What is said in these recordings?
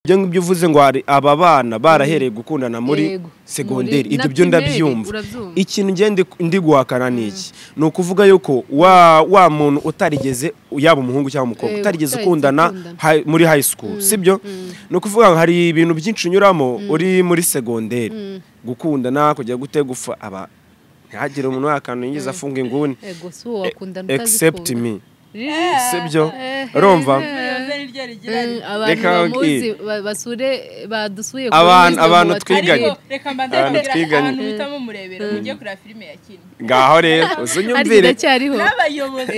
Ibyo ngibyo uvuze ngo hari aba bana barahereye gukundana muri segonderi, ibyo byo ndabyumva. Ikintu ngende ndi guhakana ni iki? Ni ukuvuga yuko wa muntu utarigeze, yaba umuhungu cyangwa umukobwa, utarigeze ukundana muri high school, sibyo? Ni ukuvuga ngo hari ibintu byinshi unyuramo uri muri segonderi, gukundana, kujya gute, gufa aba ntihagire umuntu wakana yinjiza afunga inguni, except me, sibyo? Urumva abantu bamuzi basure badusuye abantu twiganye, abantu twiganye muhitamo murebera mujye kuri filime ya kino ngaho rero uzunyumvire n'abayobozi.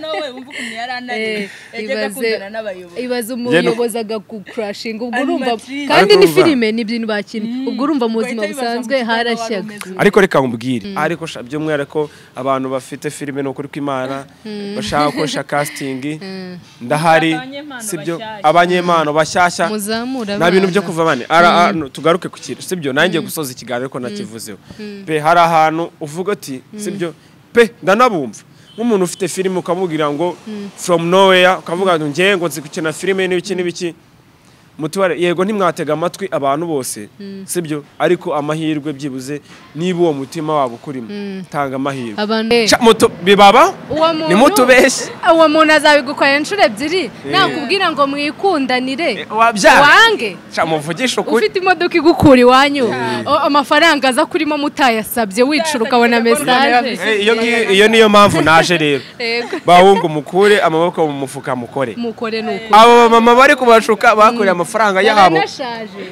No we umva ukuntu yarananiwe, yajyaga akundana n'abayobozi, ibaza umuyobozi agakucrashinga, ubwo urumva kandi ni filime ni ibintu bakina, ubwo urumva mu buzima busanzwe harashyaga. Ariko reka nkubwire, ariko by'umwihariko abantu bafite filime no kuri kw'Imana bashaka gukoresha casting, ndahari, sibyo? Abanyempano bashyashya nta bintu byo kuva bane. Tugaruke ku kintu, sibyo? Nanjye gusoza ikiganiro ariko nakivuzeho pe. Hari ahantu uvuga ati sibyo pe, ndanabumva nk'umuntu ufite filime ukamubwira ngo from nowhere, ukavuga ngo ngiye ngo nzi gukina filime n'ibiki n'ibiki, mutubare yego ntimwatega amatwi abantu bose, sibyo? Ariko amahirwe byibuze niba uwo mutima wabo ukurimo, tanga amahirwe. Bibaba ni mutubeshye, uwo muntu azabigukorera inshuro ebyiri, nakubwira ngo mwikundanire wange, muvugisha ukuri, ufite imodoka igukura iwanyu, amafaranga aza kurimo mutayasabye, wicura ukabona message. Iyo niyo mpamvu naje rero, bahungu mukure amaboko mu mufuka, mukore nuko abo mama bari kubashuka bakoreye amafaranga yabo,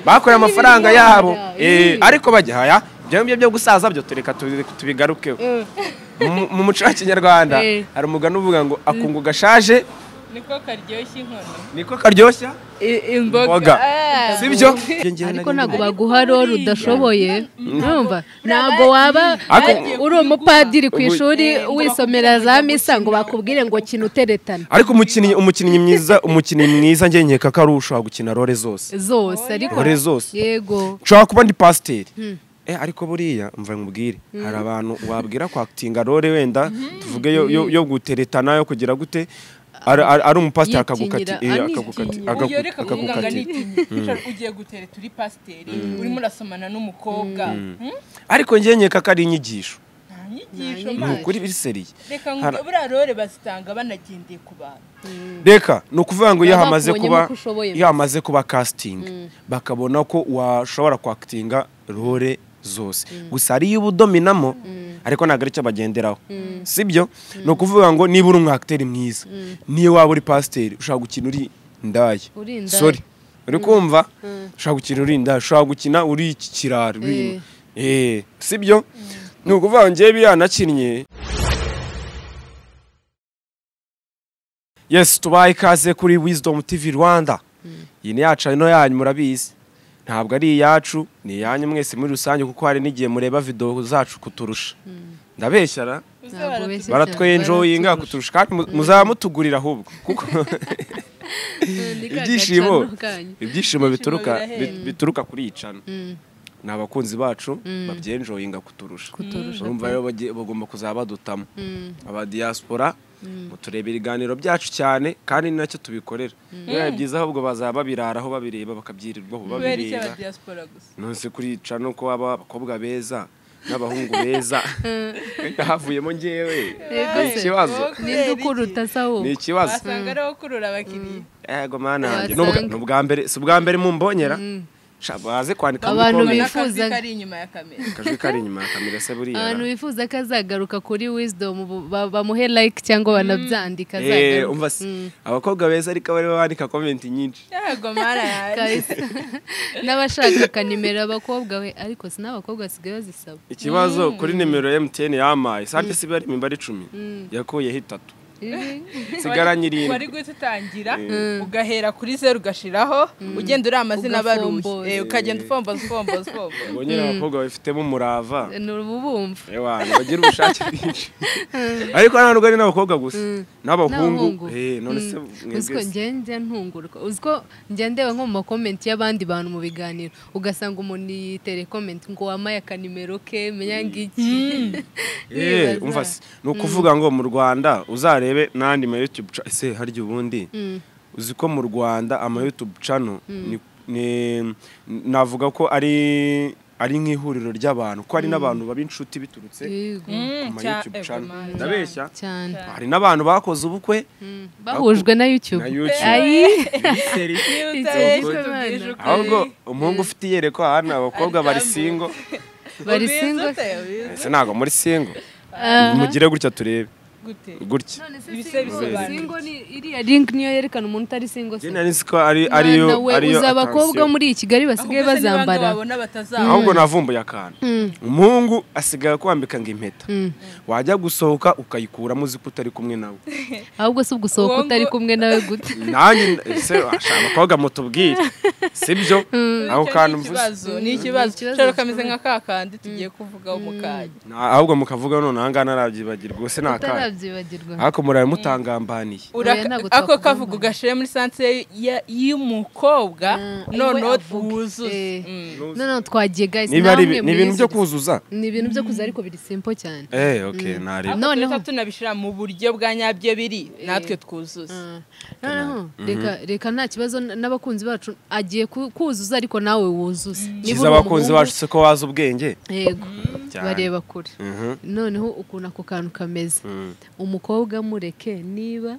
bakoreye amafaranga yabo, ariko bajya ibyo byo gusaza byo tureka tubigarukeho. Mu muco wa Kinyarwanda hari umugani uvuga ngo akungu gashaje niko karyoshya inkono, niko karyoshya imboga, sibyo? Ariko ntago baguha rero udashoboye, urumva ntago waba uri umupadiri ku ishuri wisomera za misa ngo bakubwire ngo kina uteretana. Ariko umukinnyi mwiza, umukinnyi mwiza ngiye nkeka ko ari ushobora gukina role zose zose, ariko role zose yego nshobora kuba ndi pasiteri. Ariko buriya mva nkubwire, hari abantu wabwira kwakitinga role wenda tuvuge yo guteretana, yo kugira gute, ari umupasiteri akagukati, akagukati ugiye gutereta uri pasiteri urimo urasomana n'umukobwa. Ariko ngiye nkeka ko ari inyigisho, nyigisho ni ukuri biri seriye. Reka ngo buriya role bazitanga banagendeye ku bantu. Reka ni ukuvuga ngo iyo hamaze kuba casting bakabona ko washobora kwakitinga role zose, gusa ari y'ubudominamo, ariko ntabwo aricyo bagenderaho, sibyo? Ni ukuvuga ngo niba uri umwakiteri mwiza, niyo waba uri pasiteri ushobora gukina uri indaya, sorry, uri kumva, ushobora gukina uri indaya, ushobora gukina uri ikirara, sibyo? Ni ukuvuga ngo ngewe biriya nakinnye. Yes, tubaye ikaze kuri Wisdom TV Rwanda. Iyi ni yacu ino yanyu murabizi, ntabwo ari iyacu, ni iyanyu mwese muri rusange, kuko hari n'igihe mureba video zacu kuturusha. Ndabeshyara baratwenjoyinga kuturusha, kandi muzamutugurira ahubwo, kuko ibyishimo bituruka kuri icana. Ni abakunzi bacu babyenjoyinga kuturusha. Urumva rero bagomba kuzaba badutamo aba diaspora, mutureba ibiganiro byacu cyane, kandi nacyo tubikorera. Biba byiza ahubwo bazaba babiraraho babireba, bakabyirirwaho babireba. Nonse kuri cano ko aba abakobwa beza n'abahungu beza havuyemo ngewe ikibazo ninde sawo ni ikibazo wasanga ari kurura abakiriya. Ego mana yanjye, n'ubwa mbere si ubwa mbere mumbonyera baze kwandika muri abantu bifuza kari inyuma ya kamera, kajwi kari inyuma ya kamera se buriya abantu bifuza kazagaruka kuri Wisdom bamuhe like cyangwa banabyandika azagaruka. Umva abakobwa beza ariko bari bandika comment nyinshi. Yego mara yanjye n'abashaka kanimero abakobwa we, ariko sinabakobwa basigaye bazisaba. Ikibazo kuri nimero ya MTN yamaye sarte siba ari imibare 10 yakuyeho 3 sigaranye 7. Wari gutangira ugahera kuri 0 ugashiraho ugenda uri amazina baruye, ukagenda ufomboza ufomboza ufomboza. Ubonye abakobwa bafitemo umurava n'urubumva, ewa bagira ubushake bwinshi. Ariko ntabwo ari n'abakobwa gusa n'abahungu. None se mwebwe uziko ngende ntungurwa, uziko ngendeba nko mu comment y'abandi bantu mu biganiro, ugasanga umuntu yitere comment ngo wamaye akanimero ke menya ngiki. Umva ni ukuvuga ngo mu Rwanda uzarebe nandi ma YouTube ese harya ubundi uzi ko mu Rwanda ama YouTube channel ni ni navuga ko ari nk'ihuriro ry'abantu, ko hari n'abantu baba inshuti biturutse ku ma YouTube channel. Ndabeshya hari n'abantu bakoze ubukwe bahujwe na YouTube. Ahubwo umuhungu ufite iyerekwa hano, abakobwa bari single. Bari single? Ese ntago muri single. Mugire gutya turebe. Gutya. Single ni iriya link niyo yerekana umuntu utari single. Njye nari ko ari ariyo abakobwa muri Kigali basigaye bazambara. Ahubwo navumbuye akantu. Umuhungu asigaye kwambika ngo impeta. Wajya gusohoka ukayikuramo uzi ko utari kumwe nawe. Ahubwo si ugusohoka utari kumwe nawe gute? Nanjye se abakobwa mutubwire. Sibyo? Aho kantu mvuze. Ni ikibazo. Cyo kameze nka kakandi tugiye kuvuga umukanya. Ahubwo mukavuga none aha ngaha narabyibagirwa gose nakanya. Ariko muraye mutangambaniye. Ako kavuga ugashire muri sanse y'umukobwa none wuzuze. None twagiye guys. Ni ibintu byo kuzuza. Ni ibintu byo kuzuza ariko biri simple cyane. Okay, nari. Noneho tunabishira mu buryo bwa nyabyo biri natwe twuzuza. Noneho reka nta kibazo n'abakunzi bacu agiye kuzuza ariko nawe wuzuze. Niba abakunzi bacu se ko waza ubwenge. Yego. Bareba kure. Noneho ukuntu ako kantu kameze. Umukobwa mureke niba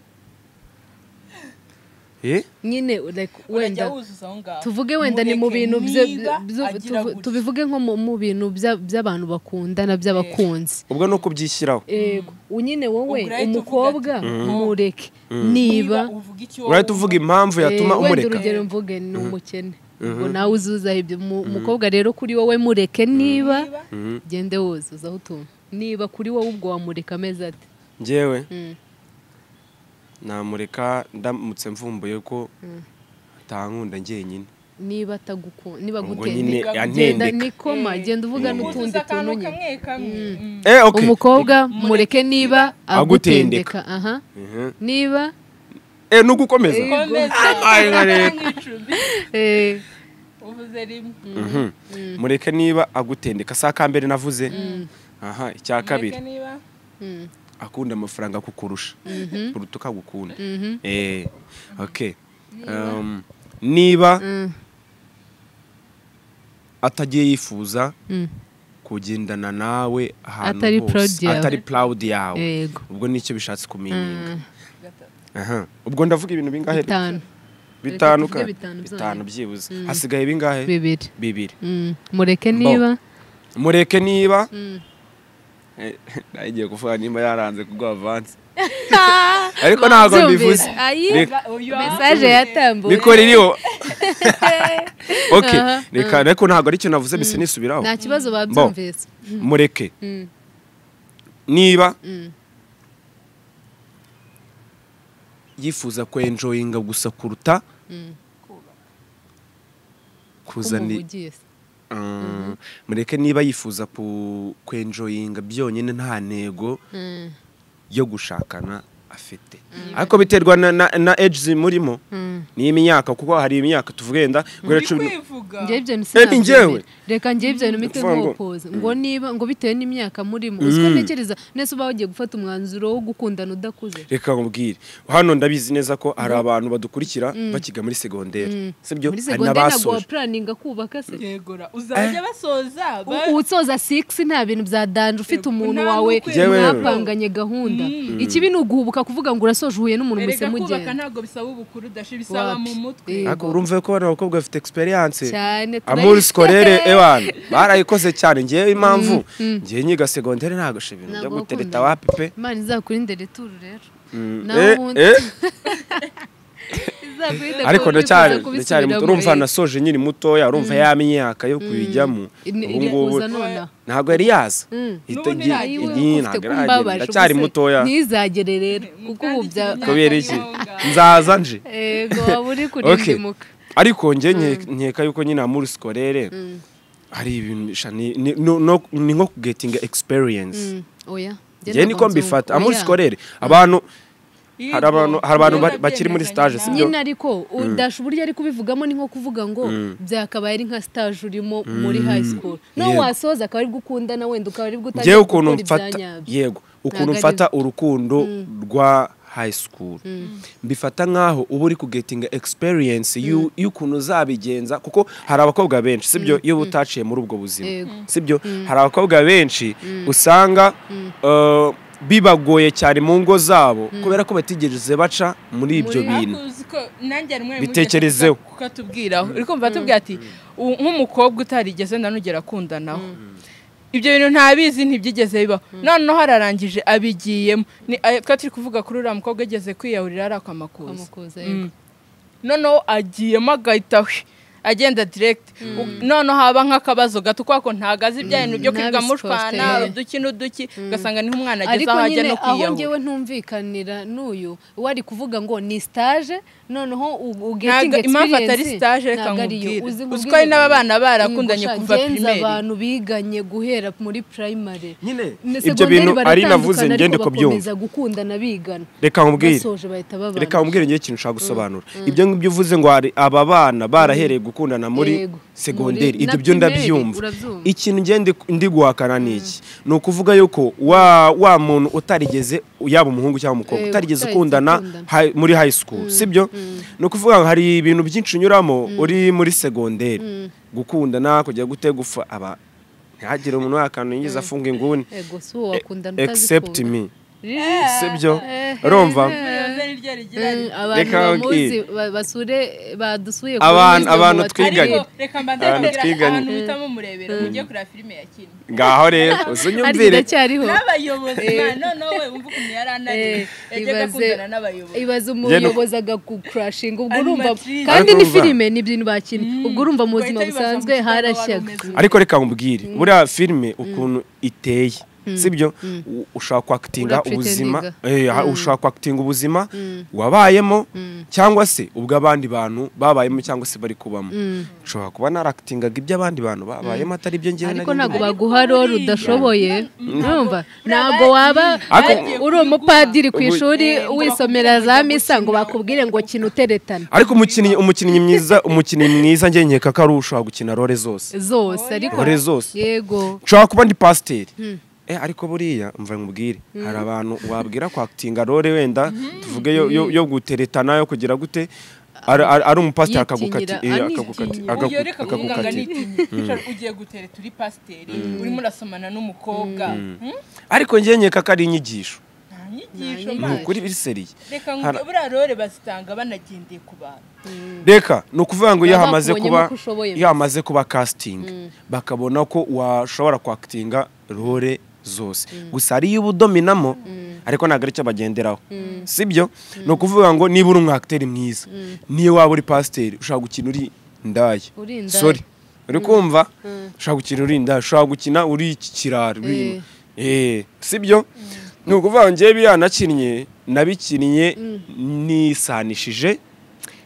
nyine like wenda tuvuge wenda ni mu bintu tubivuge nko mu bintu by'abantu bakundana by'abakunzi. Ubwo no kubyishyiraho. Yego, nyine wowe umukobwa mureke niba urahita uvuga impamvu yatuma umureka. Wenda urugero mvuge ni umukene. Ubwo nawe uzuza ibyo umukobwa rero kuri wowe mureke niba gende wuzuzaho utuntu. Niba kuri wowe ubwo wamureka ameze ate? Njyewe namureka ndamutse mvumbuye ko atankunda njyenyine. Niba atagukunda, niba gutendeka, genda nikoma, genda uvuga n'utundi tuntu nyine. Umukobwa mureke niba agutendeka. Aha. Niba nugukomeza. Uvuze rimwe. Mureke niba agutendeka saka mbere navuze. Aha, icya kabiri. Akunda amafaranga kukurusha kuruta ukagukunda. Okay. Niba atagiye yifuza kugendana nawe ahantu hose atari proud yawe, ubwo nicyo bishatse kumeaninga. Aha, ubwo ndavuga ibintu bingahe? Bitanu. Bitanu byibuze. Hasigaye bingahe? Bibiri. Mureke niba mureke niba nagiye kuvuga nimba yaranze kuguha avance. Ariko ntago mbivuze. Message yatambuye. Bikora iriho. Okay, reka ariko ntago ari cyo navuze bise nisubiraho. Nta kibazo babyumvise. Mureke. Niba yifuza ko enjoyinga gusa kuruta kuzani. Mureke niba yifuza kwenjoyinga byonyine nta ntego yo gushakana afite. Ariko biterwa na age murimo ni imyaka, kuko hari imyaka tuvugenda guhera 10. Ngewe reka ngewe ibyo bintu mite nkopoza ngo niba ngo bitewe n'imyaka murimo uziko ntekereza nese uba wagiye gufata umwanzuro wo gukundana udakuze. Reka nkubwire hano ndabizi neza ko hari abantu badukurikira bakiga muri secondaire, sibyo? Hari n'abasoje planninga kubaka se. Yegora uzajya basoza usoza 6 nta bintu bya danje ufite umuntu wawe mwapanganye gahunda. Ikibi ni uguhubuka kuvuga ngo urasoje uhuye n'umuntu muse mugenda. Kubaka ntago bisaba ubukuru dashi bisaba mu mutwe. Ariko urumve ko abana bakobwa bafite experience cyane. Amuri scolaire ewana barayikoze cyane. Ngiye impamvu ngiye nyiga secondaire ntago she ibintu byo gutereta wapi pe. Imana izakurinde retour rero. Naho ubundi ariko ndacyari muto, urumva nasoje nyiri mutoya, urumva ya myaka yo kuyijyamo ubu ngubu ntago yari yaza. Ndacyari mutoya ntizagere rero kuko ubu bya kubera iki nzaza nje. Yego waba uri kurindimuka. Ariko nge nkeka yuko nyina muri scolaire hari ibintu ni nko getting experience. Oya nge niko mbifata amuri scolaire abantu hari abantu bakiri muri stage, sibyo? Nyine ariko udasha uburyo ari kubivugamo ni nko kuvuga ngo byakabaye ari nka stage urimo muri high school. No wasoza akaba ari gukundana wenda ukaba ari gutangira gukora ibya nyabyo. Yego, ukuntu mfata urukundo rwa high school mbifata nkaho uba uri kugetinga experience y'ukuntu uzabigenza, kuko hari abakobwa benshi sibyo iyo utaciye muri ubwo buzima sibyo, hari abakobwa benshi usanga bibagoye cyane mu ngo zabo kubera ko batigeze baca muri ibyo bintu. Bitekerezeho kukatubwiraho uri kumva tubwira ati nk'umukobwa utarigeze ndanugera akundanaho ibyo bintu ntabizi ntibyigeze bibaho, noneho hararangije abigiyemo. Twa turi kuvuga kuri uriya mukobwa ageze kwiyahurira ari akwamakuza, noneho agiyemo agahita agenda direct, noneho haba nk'akabazo gato kwako ntagazi ibya bintu byo kwiga mushwana uduki n'uduki, ugasanga niho umwana ageze aho ajya no kwiyahura. Ariko nyine aho ngewe ntumvikanira n'uyu wari kuvuga ngo ni stage, noneho ugetinga experience. Impamvu atari stage reka nkubwire, uzi ko hari n'abana barakundanye kuva primaire, abantu biganye guhera muri primary nyine ibyo bintu ari navuze ngende ko byumva gukundana bigana. Reka nkubwire, reka nkubwire ngiye ikintu ushaka gusobanura. Ibyo ngibyo uvuze ngo hari aba bana barahereye gukundana muri segonderi, ibyo byo ndabyumva. Ikintu ngende ndi guhakana niki, ni ukuvuga yuko wa muntu utarigeze yaba umuhungu cyangwa umukobwa utarigeze ukundana muri high school sibyo, ni ukuvuga hari ibintu byinshi unyuramo uri muri segonderi, gukundana kujya gute gufa aba ntihagire umuntu wakantu yinjiza afunga inguni except me sibyo, urumva abantu bamuzi basure badusuye abantu twiganye, abantu twiganye murebera mujye kureba filime ya kino ngaho rero uzunyumvire n'abayobozi noneho we umva ukuntu yarananiwe yajyaga akundana n'abayobozi, ibaze umuyobozi agakucrashinga ubwo urumva, kandi ni filime ni ibintu bakina, ubwo urumva mu buzima busanzwe harashyaga. Ariko reka nkubwire buriya filime ukuntu iteye sibyo, ushaka kwakitinga ubuzima, ushaka kwakitinga ubuzima wabayemo cyangwa se ubwo abandi bantu babayemo cyangwa se bari kubamo. Ushobora kuba narakitingaga ibyo abandi bantu babayemo atari ibyo ngewe. Ariko ntabwo baguha role udashoboye, urumva ntabwo waba uri umupadiri ku ishuri wisomera za misa ngo bakubwire ngo kina uteretana. Ariko umukinnyi mwiza, umukinnyi mwiza ngewe nkeka ko ari ushobora gukina role zose ariko role zose. Yego, ushobora kuba ndi pasiteri ariko buriya mva nkubwire hari abantu wabwira kwakitinga role wenda tuvuge yo guteretana yo kugira gute ari umupasiteri akagukati akagukati ugiye gutereta uri pasiteri urimo urasomana n'umukobwa. Ariko ngewe nkeka ko ari inyigisho, nta nyigisho kuri biseriye. Reka buriya role bazitanga banagendeye ku bantu. Reka ni ukuvuga ngo iyo hamaze kuba casting bakabona ko washobora kwakitinga role zose, gusa hari iyo ubudominamo ariko ntabwo aricyo bagenderaho sibyo. Ni ukuvuga ngo niba uri umwakiteri mwiza niyo waba uri pasiteri ushobora gukina uri indaya, sorry uri kumva, ushobora gukina uri indaya, ushobora gukina uri ikirara sibyo. Ni ukuvuga ngo ngewe biriya nakinnye nabikinnye nisanishije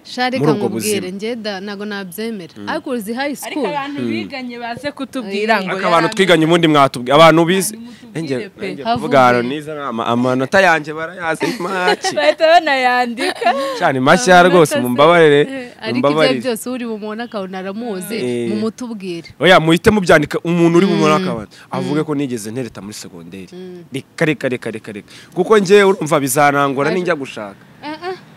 Shareka nkubwire ngeda ntago nabyemera, ariko uzi high school ariko abantu biganye baze kutubwira ngo ariko abantu twiganye ubundi mwatubwira abantu bize nge kuvuga hano niza amanota yanjye barayazi make bahita banayandika cyane mashya rwose mumbabarire. Ariko ibyo byose uri bumubona akabona aramuzi mumutubwire. Oya muhite mubyandika umuntu uri bumubona akabona avuge ko nigeze ntereta muri segonderi, reka reka reka reka kuko ngewe urumva bizanangora ninjya gushaka.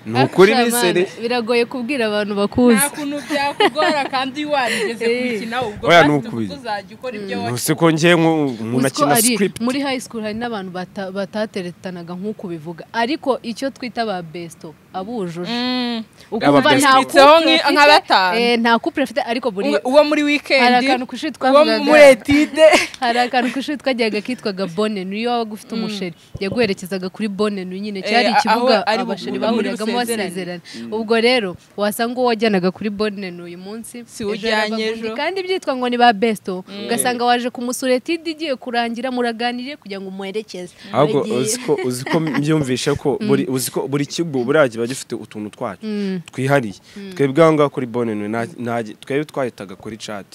Nukuri bisere biragoye kubwira abantu bakuzi, nta kuntu byakugora kandi warigeze kubikina ubwo uzajya ukora ibyo wakoze. Ko ngiye umuntu akina script muri high school hari n'abantu batateretanaga nk'uko bivuga, ariko icyo twita ba besto abujuje ukumva nka batanu nta couple afite, ariko buri uwo muri weekend hari akantu kushuri twavugaga uwo muri etide hari akantu kushuri twajyaga kitwaga bonne niyo wabaga ufite umusheri yaguherekezaga kuri bonne nyine cyari ikibuga abasheri bahuriraga basezerana. Ubwo rero wasanga uwo wajyanaga kuri bonne uyu munsi si ujyanye ejo, kandi byitwa ngo ni ba besto, ugasanga waje kumusura etide igiye kurangira muraganiriye kugira ngo umuherekeze. Ahubwo uzi ko mbyumvishe ko buri kigo buriya kiba gifite utuntu twacyo twihariye. Twebwe aho ngaho kuri bonne twebwe twahitaga kuri chat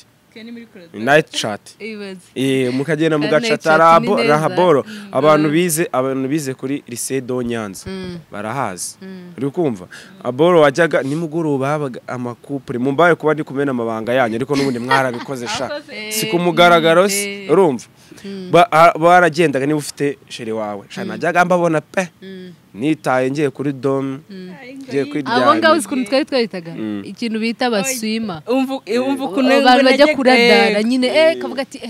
night chat, mukagenda mugacata rahaboro. Abantu bize kuri lycée do Nyanza barahazi, uri kumva aboro wajyaga nimugoroba habaga amakupure mumbaye kuba ndi kumena amabanga yanyu, ariko n'ubundi mwarabikoze sha si ku mugaragaro urumva baragendaga niba ufite chéri wawe sha najyaga mbabona pe Nitaye ngiye kuri dom ngiye kwiryamira. Abo ngabo ukuntu twari twahitaga ikintu bita baswima. Umva ukuntu abantu bajya kuradara nyine kavuga ati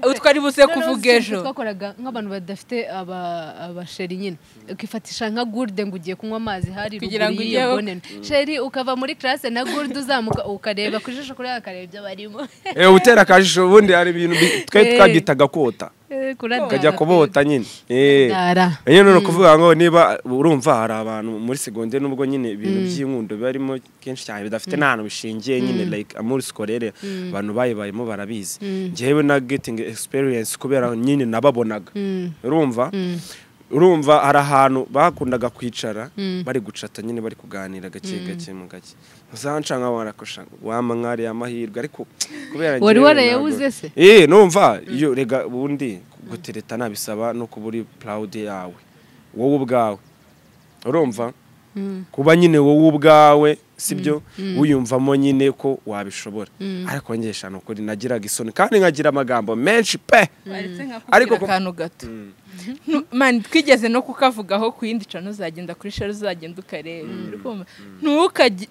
utwari buze kuvuga ejo. Twakoraga nk'abantu badafite abasheri nyine ukifatisha nka gourde ngo ugiye kunywa amazi hari ruguru y'iyo bonene. Sheri ukava muri classe na gourde uzamuka ukareba ku jisho kuri akareba ibyo barimo. Utera akajisho ubundi hari ibintu twe twagitaga kota. Kajya kubota nyine. Iyo none kuvuga ngo niba urumva hari abantu muri secondaire nubwo nyine ibintu by'inkundo barimo kenshi cyane bidafite n'ahantu bishingiye nyine like amour scolaire abantu bayibayemo barabizi. Njyewe na getting experience kubera nyine nababonaga. Urumva? Urumva hari ahantu bakundaga kwicara bari gucata nyine bari kuganira gake gake mu gake. Uzanca nkabona ko wama nkari amahirwe ariko kubera wari warayabuze se? Numva iyo rega ubundi gutereta nabisaba no kuburi proud yawe wowe ubwawe. Urumva? Kuba nyine wowe ubwawe sibyo wiyumvamo nyine ko wabishobora. Ariko ngesha nukuri nagiraga isoni kandi nkagira amagambo menshi pe. Ariko akantu gato. Man twigeze no kukavugaho kuyindi cano uzagenda kuri share uzagenda ukareba.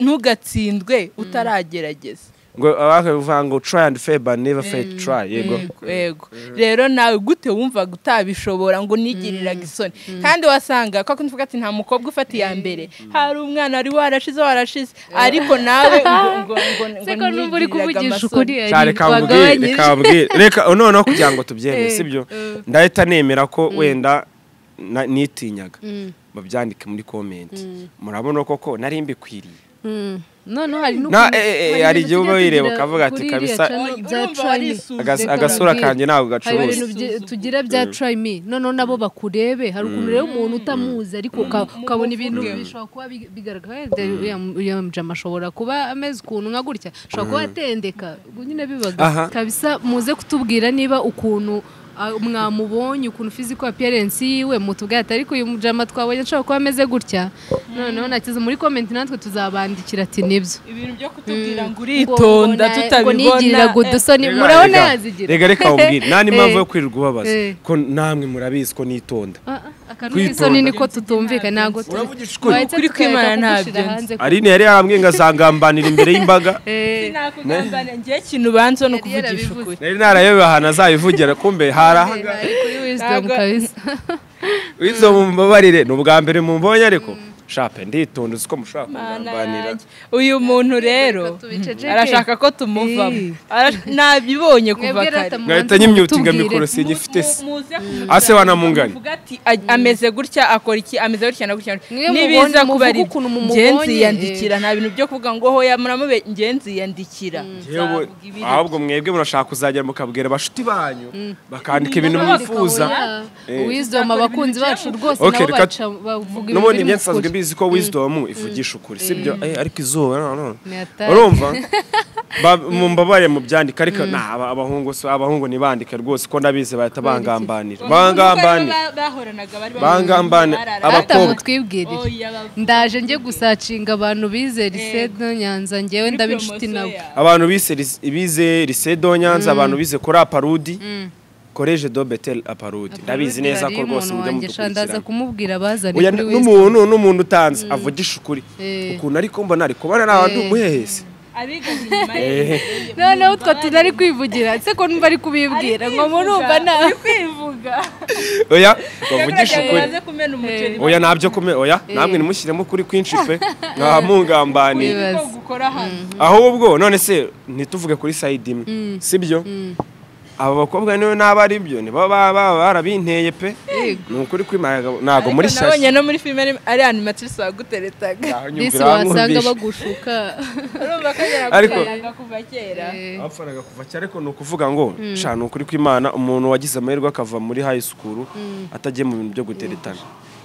Ntugatsindwe utaragerageza. Ngo abakavuga ngo try and fail but never fail to try. Yego. Yego. Rero nawe gute wumva gutabishobora ngo nigiriraga isoni. Kandi wasanga ko kuvuga ati nta mukobwa ufata iya mbere. Hari umwana ari warashize ariko nawe ngo seko numva uri kuvugisha ukuri reka mbwire reka noneho kugira ngo tubyemere sibyo ndahita nemera ko wenda nitinyaga babyandike muri comment murabona koko nari mbikwiriye. Noneho hari hari igihe uba wireba ukavuga ati kabisa agasura kanjye ntabwo gacuruza. Tugira bya try me noneho nabo bakurebe hari ukuntu rero umuntu utamuzi ariko ukabona ibintu bishobora kuba bigaragara uriya mujama ashobora kuba ameze ukuntu nka gutya ashobora kuba atendeka nyine bibaga kabisa. Muze kutubwira niba ukuntu mwamubonye ukuntu physical appearance yiwe mutubwira ati ariko uyu mujama twabonye ashobora kuba ameze gutya. Noneho nakize muri comment natwe tuzabandikira ati nibyo ibintu byo kutubwira ngo uritonda tutabibona nigirira gudusoni murabona yazigira. Reka ubwire nta n'impamvu yo kwirirwa ubabaza ko namwe murabizi ko nitonda. Akantu k'isoni niko tutumvika ntago kuri kwimana ntabyo. Aline yari yarambwiye ngo azangambanira imbere y'imbaga. Sinakugambanira ngiye kintu banzo no kuvugisha ukuri. Nari narayobewe ahantu azabivugira kumbe harahaga kuri wisdom kabisa. Wisdom mbabarire ni ubwa mbere mumbonye ariko shape nditonda uko mushaka kugambanira. Uyu muntu rero arashaka ko tumuvamo nabibonye kuva kare ngahita nyimyutinga mikoro sinyifite se ase wanamunganya ameze gutya akora iki ameze gutya na gutya nibiza kuba ari ngenzi yandikira nta bintu byo kuvuga ngo hoya muramube ngenzi yandikira. Ahubwo mwebwe murashaka kuzagera mukabwira abashuti banyu bakandika ibintu mwifuza. Wisdom abakunzi bacu rwose nabo baca bavuga ibintu bizi ko wisdom ivugisha ukuri sibyo ariko izuba no urumva mumbabare mu byandika ariko abahungu abahungu nibandike rwose ko ndabizi bahita bangambanira bangambanira abakobwa twibwirira ndaje nge gusacinga abantu bize lycée de Nyanza ngewe ndabinshuti nabo abantu bize lycée de Nyanza abantu bize kuri Aparudi Collège de Bethel Aparudi ndabizi neza ko rwose mujya mudukurikira ndaza kumubwira bazane kuri n'umuntu n'umuntu utanze avugisha ukuri ukuntu ariko mbona ari kubana n'abantu muhehese abiga inyuma ye noneho utwo tunari kwivugira se ko numva ari kubibwira ngo murumva na kwivuga oya bavugisha ukuri oya nabyo kume oya namwe nimushyiremo kuri kwinshi pe nkamungambani ahubwo none se ntituvuge kuri side imwe sibyo aba bakobwa niwe naba ari byo ni baba barabinteye pe nukuri kwimaga nago muri shyashya nabonye no muri filime ari animatrice waguteretaga disi wasanga bagushuka urumva ko yaragufanaga kuva kera abafanaga kuva kera ariko nukuvuga ngo sha nukuri kwimana umuntu wagize amahirwe akava muri high school atagiye mu bintu byo guteretana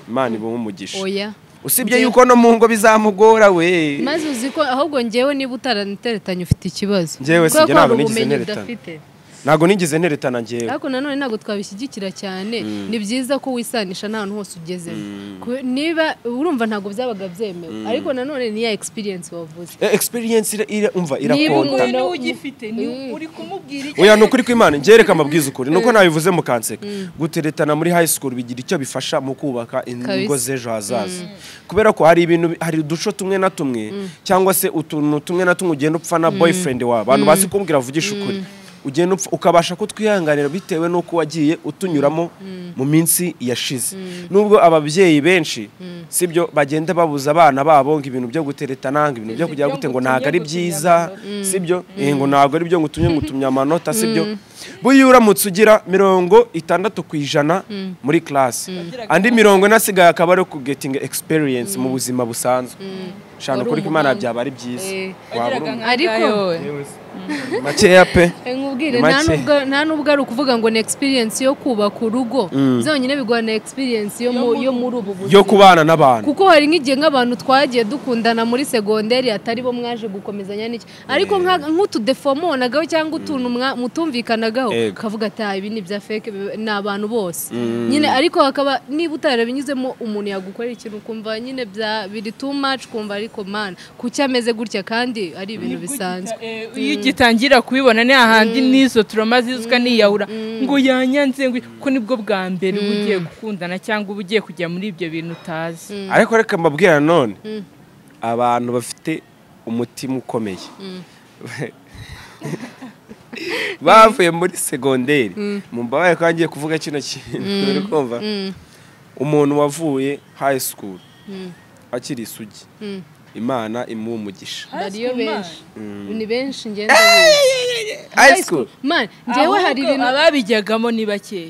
Imana ibuhe umugisha oya usibye yuko no mu ngo bizamugora we maze uzi ko ahubwo ngewe niba utaranteretanye ufite ikibazo ngewe sinjye ntabwo nigeze nteretana Ntabwo nigeze nteretana njyewe. Ariko nanone ntabwo twabishyigikira cyane. Ni byiza ko wisanisha n'ahantu hose ugezemo. Niba urumva ntabwo byabaga byemewe, ariko nanone ni ya experience wavuze. Experience umva irakonta. Niba ugifite ni uri kumubwira iki? Oya, nukuri kw'Imana ngereka amabwiza ukuri. Nuko nabivuze mukanseka. Guteretana muri high school bigira icyo bifasha mu kubaka ingo z'ejo hazaza. Kubera ko hari ibintu, hari uduco tumwe na tumwe cyangwa se utuntu tumwe na tumwe ugenda upfa na boyfriend wawe. Abantu bazi kumbwira vugisha ukuri. Ugenda ukabasha kutwihanganira bitewe nuko wagiye utunyuramo mu minsi yashize. Nubwo ababyeyi benshi sibyo bagenda babuza abana babo ngo ibintu byo guteretana, ngo ibintu byo kujya gute, ngo ntago ari byiza, sibyo, ngo ntago ari byo ngo utumye ngutumye amanota, sibyo. Buyu uramutse ugira 60% muri class, andi 40 asigaye akaba ari ku getting experience mu buzima busanzwe. Shano kuri Imana byaba ari byiza. Ariko makeya pe nkubwire, nta nubwo ari ukuvuga ngo ni experience yo kubaka urugo byonyine, biguha na experience yo muri ubu buzima yo kubana n'abantu. Kuko hari nk'igihe nk'abantu twagiye dukundana muri segonderi atari bo mwaje gukomezanya n'iki, ariko nk'utudefomonagaho cyangwa utuntu mutumvikanagaho ukavuga ati ibi ni bya fake, ni abantu bose nyine. Ariko hakaba niba utarabinyuzemo umuntu yagukorera ikintu ukumva nyine bya biri too much, kumva ariko man kuki ameze gutya kandi ari ibintu bisanzwe. Iyo ugitangira kubibona ni ahandi n'izo turoma zizwa niyahura ngo yanyanze, ngo ko nibwo bwa mbere uba ugiye gukundana cyangwa uba ugiye kujya muri ibyo bintu utazi. Ariko reka mbabwira none, abantu bafite umutima ukomeye bavuye muri segonderi, mumbabaye ko ngiye kuvuga kino kintu, uri kumva, umuntu wavuye high school akiri isugi, Imana imuha umugisha. Bariyo benshi, ni benshi ngenda high school man, njyewe hari ibintu ababijyagamo ni bakeya.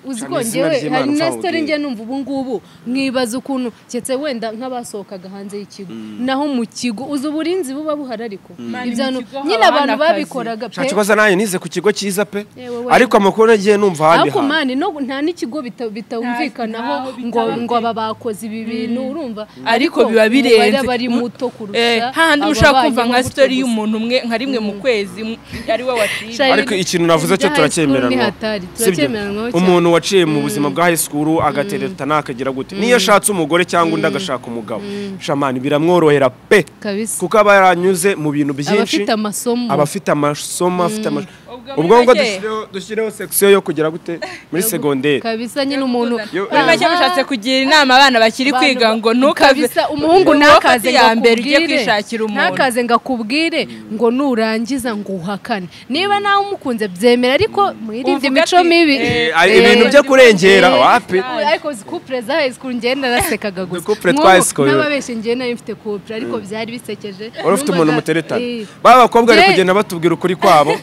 Uzi ko njyewe hari na story njye numva ubu ngubu mwibaza ukuntu cyetse wenda nk'abasohokaga hanze y'ikigo, naho mu kigo uzi uburinzi buba buhari, ariko ibyano nyine abantu babikoraga pe. Cyakoze nanjye nize ku kigo cyiza pe, ariko amakuru nagiye numva handi hantu. Ariko man nta n'ikigo bitumvikanaho ngo aba bakoze ibi bintu, urumva, ariko biba birenze bari muto kurusha hahandi ushaka kumva nka story y'umuntu umwe nka rimwe mu kwezi ari we waciye. Ariko ikintu navuze cyo turacyemeranwa, umuntu waciye mu buzima bwa high school agateretana akagira gute, niyo ashatse umugore cyangwa undi agashaka umugabo, shamani biramworohera pe, kuko aba yaranyuze mu bintu byinshi, abafite amasomo, afite ubwo ngo dushyireho section yo kugira gute muri segonderi kabisa. Nyine umuntu muri make mushatse kugira inama abana bakiri kwiga ngo ntukaze umuhungu nakaze ngo nakaze ngakubwire ngo nurangiza ngo uhakane, niba nawe umukunze byemera, ariko mwirinde imico mibi, ibintu byo kurengera wapi. Ariko couple za high school ngenda narasekaga gusa, n'ababeshe ngiye nayo mfite couple, ariko byari bisekeje. Wari ufite umuntu muteretana, ba bakobwa bari kugenda batubwira ukuri kwabo.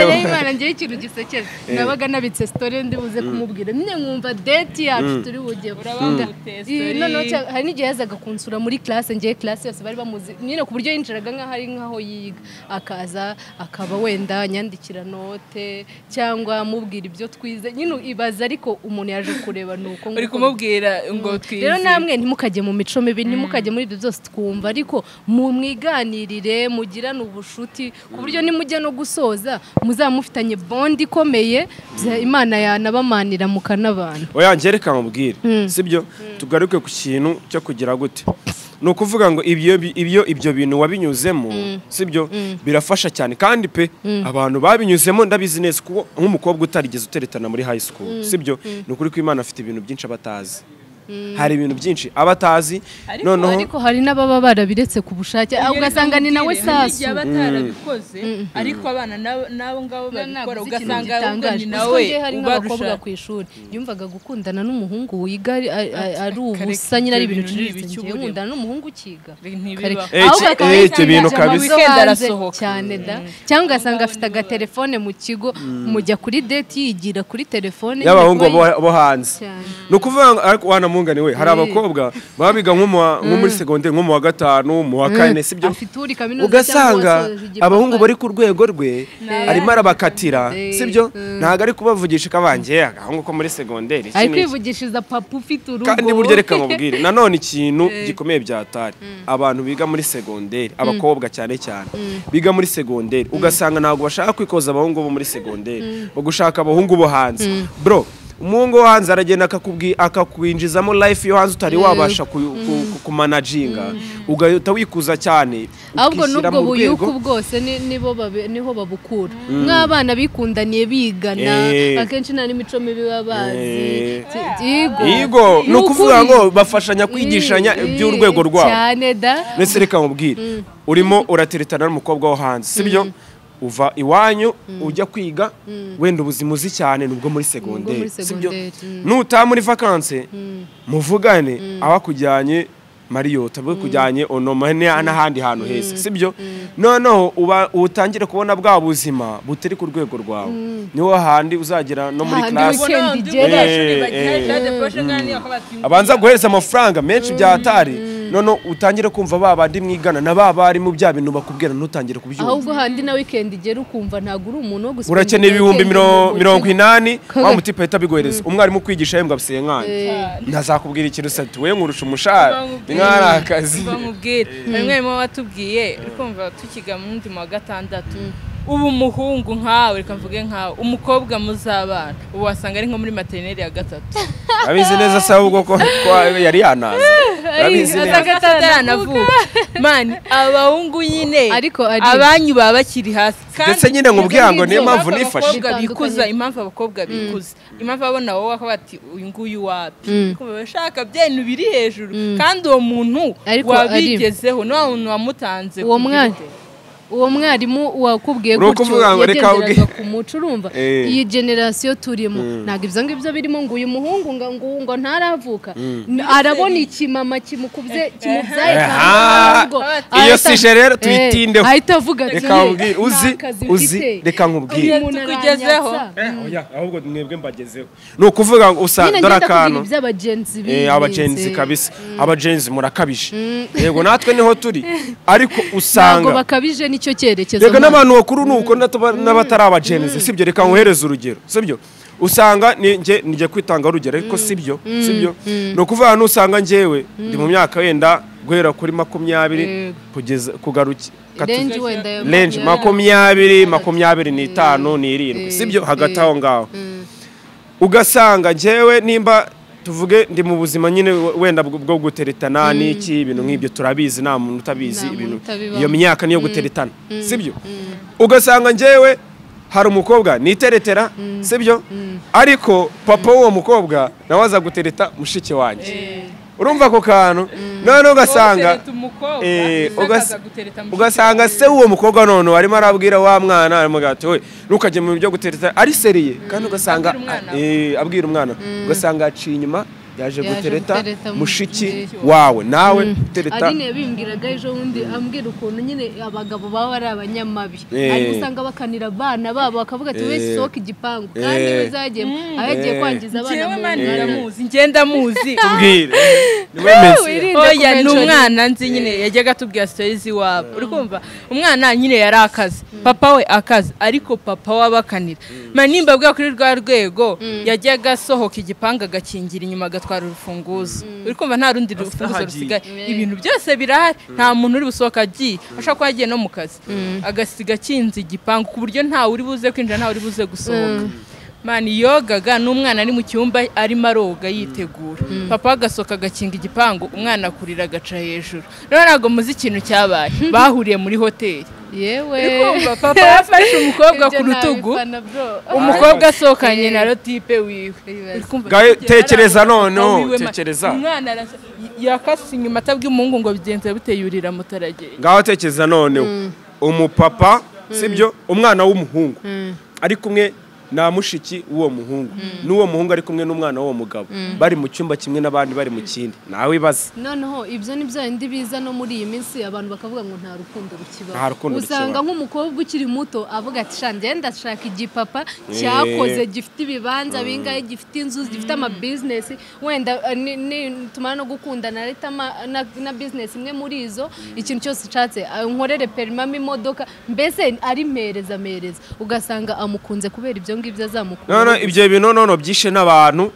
Imana ngiye ikintu gisekeje, nabaga nabitse story ndi buze kumubwira nyine nkumva date yacu turi bujye. Noneho hari n'igihe yazaga kunsura muri classe, ngiye classe yose bari bamuzi nyine ku buryo yinjiraga nkaho ari nkaho yiga, akaza akaba wenda nyandikira note cyangwa amubwira ibyo twize nyine ibaza, ariko umuntu yaje kureba nuko uri kumubwira ngo twize. Rero namwe ntimukajye mu mico mibi, ntimukajye muri ibyo byose twumva, ariko mumwiganirire, mugirane ubushuti ku buryo nimujya no gusoza muzamufitanye bond ikomeye, Imana yanabamanira mukanabana. Oya ngereka mubwire, sibyo, tugaruke ku kintu cyo kugira gute. Ni ukuvuga ngo ibyo bintu wabinyuzemo, sibyo, birafasha cyane kandi pe abantu babinyuzemo ndabizi neza, kuko nk'umukobwa utarigeze uteretana muri high school, sibyo, ni ukuri ko Imana afite ibintu byinshi abatazi. Hari ibintu byinshi abatazi, noneho ariko hari n'ababa barabiretse ku bushake, ugasanga ni nawe sasu abatarabikoze, ariko abana nabo ngabo babikora ugasanga ni nawe hari nk'abakobwa ku ishuri yumvaga gukundana n'umuhungu wiga ari ubusa nyine ari ibintu biciriritse, ngiye nkundana n'umuhungu ukiga ibyo bintu kabisa cyane da, cyangwa ugasanga afite agatelefone mu kigo, mujya kuri date yigira kuri telefone y'abahungu bo hanze. Ni ukuvuga ariko mungane we hari abakobwa baba biga nko muri secondaire nko mu wa 5 mu wa 4 sibyo ugasanga abahungu bari ku rwego rwe arimo arabakatira sibyo ntago ari kubavugisha kabangiye agahungu ko muri secondaire ari kwivugishiriza papa ufite urugo kandi buryo reka mubwire nanone ikintu gikomeye byatari abantu biga muri secondaire abakobwa cyane cyane biga muri secondaire ugasanga ntago bashaka kwikoza abahungu bo muri secondaire bagushaka abahungu bo hanze bro umuhungu wo hanze aragenda akakwinjizamo life yo hanze utari wabasha kumanaginga ugahita wikuza cyane ahubwo nubwo buyuku bwose niho babukura nk'abana bikundaniye bigana akenshi nta n'imico mibi baba bazi yego ni ukuvuga ngo bafashanya kwigishanya iby'urwego rwabo cyane da ndetse reka nkubwire urimo urateretana n'umukobwa wo hanze sibyo uva iwanyu ujya kwiga wenda ubuzima uzi cyane nubwo muri secondaire sibyo nutaha muri vacances muvugane abakujyanye Marriott abakujyanye Onoma n'ahandi hantu heza sibyo noneho utangire kubona bwa buzima butari ku rwego rwawe niho handi uzagera no muri class abanza guhereza amafaranga menshi byatari none utangire kumva babandi mwigana na babari mu bya bintu bakubwira ntutangire kubyumva ahubwo handi na weekend igera ukumva ntago uri umuntu wo gusa urakeneye ibihumbi 80 wa mutipe ahita biguhereza umwarimu kwigisha yembwa bisenkanye ntazakubwira ikintu sati we nkurusha umushahara ni nk'ari akazi bamubwira umwarimu watubwiye urikumva tukiga mu wundi wa 6 ubu umuhungu nkawe reka mvuge nkawe umukobwa muzabana ubu wasanga ari nko muri maternelle ya 3 abizi neza se ahubwo ko yari yanaza abizi neza ataranavuka mani abahungu nyine abanyu baba bakiri hasi ndetse nyine nkubwira ngo niyo mpamvu nifashe bikuza impamvu abakobwa bikuza impamvu abona wowe akaba ati uyu nguyu wapi bashaka byentu biri hejuru kandi uwo muntu wabigezeho ni wa muntu wamutanze uwo mwana uwo mwarimu wakubwiye gutyo yagenderaga ku muco urumva iyi generasiyo turimo ntabwo ibyo ngibyo birimo ngo uyu muhungu ngo ntaravuka arabona ikimama kimukubye kimubyaye iyo sije rero tuyitindeho ahita avuga ati reka nkubwire uzi reka nkubwire tukugezeho ahubwo mwebwe mbagezeho ni ukuvuga ngo usanga dore akantu abagenzi kabisa abagenzi murakabije yego natwe niho turi ariko usanga ntabwo bakabije nicyo cyerekezo reka n'abantu bakuru nuko n'abatari abagenzi sibyo reka nkohereze urugero sibyo usanga njye kwitanga urugero ariko sibyo sibyo ni ukuvuga nusanga njyewe ndi mu myaka wenda guhera kuri 20 kugeza kugaruka range 20 25 27 sibyo hagati aho ngaho ugasanga njyewe nimba tuvuge ndi mu buzima nyine wenda bwo guteretana n'iki ibintu nk'ibyo turabizi nta muntu utabizi ibintu iyo myaka niyo guteretana sibyo ugasanga njyewe hari umukobwa niteretera sibyo ariko papa w'uwo mukobwa nawe aza gutereta mushiki wanjye urumva ako kantu none ugasanga ugasanga se w'uwo mukobwa none arimo arabwira wa mwana aramubwira ati we ntukajye mu byo gutereta ari seriye kandi ugasanga abwira umwana ugasanga aciye inyuma yaje gutereta mushiki wawe nawe gutereta Aline yabimbwiraga ejo bundi ambwira ukuntu nyine abagabo baba ari abanyamabi ariko usanga bakanira abana babo bakavuga ati wese sohoka igipangu kandi bizagiye abagiye kwangiza abana mu ndamuzi ngenda muzi tubwire oya ni umwana nzi nyine yajyaga atubwira stories iwabo uri kumva umwana nyine yari akazi papa we akazi ariko papa we abakanira manimba bwa kuri rwa rwego yajyaga asohoka igipangu agakingira inyuma agatwara urufunguzo uri kumva nta rundi rufunguzo rusigaye ibintu byose birahari nta muntu uri busohoka agiye ashobora kuba yagiye no mu kazi agasiga akinze igipangu ku buryo ntawe uri buze kwinjira ntawe uri buze gusohoka mani yogaga n'umwana ari mu cyumba arimo aroga yitegura papa agasohoka agakinga igipangu umwana akurira agaca hejuru rero ntabwo muzi ikintu cyabaye bahuriye muri hoteli yewe papa yafashe umukobwa ku rutugu umukobwa asohokanye na rotipe wiwe tekereza noneho tekereza umwana yakase inyuma atabwiye umuhungu ngo bigenze bite yurira mutaragenda ngaho tekereza noneho umupapa sibyo umwana w'umuhungu ari kumwe Na mushiki w'uwo muhungu n'uwo muhungu ari kumwe n'umwana w'uwo mugabo bari mu cyumba kimwe n'abandi bari mu kindi, nawe ibaze. Noneho ibyo ni bya bindi biza no muri iyi minsi, abantu bakavuga ngo nta rukundo rukibaho. Usanga nk'umukobwa ukiri muto avuga ati sha njye ndashaka igipapa cyakoze gifite ibibanza bingahe, gifite inzu, gifite ama business, wenda tumara no gukundana leta na business imwe muri izo, ikintu cyose nshatse nkorere permame imodoka, mbese ari mereza mereza, ugasanga amukunze kubera ibyo ngibyo azamukunda. No ibyo bintu no byishe n'abantu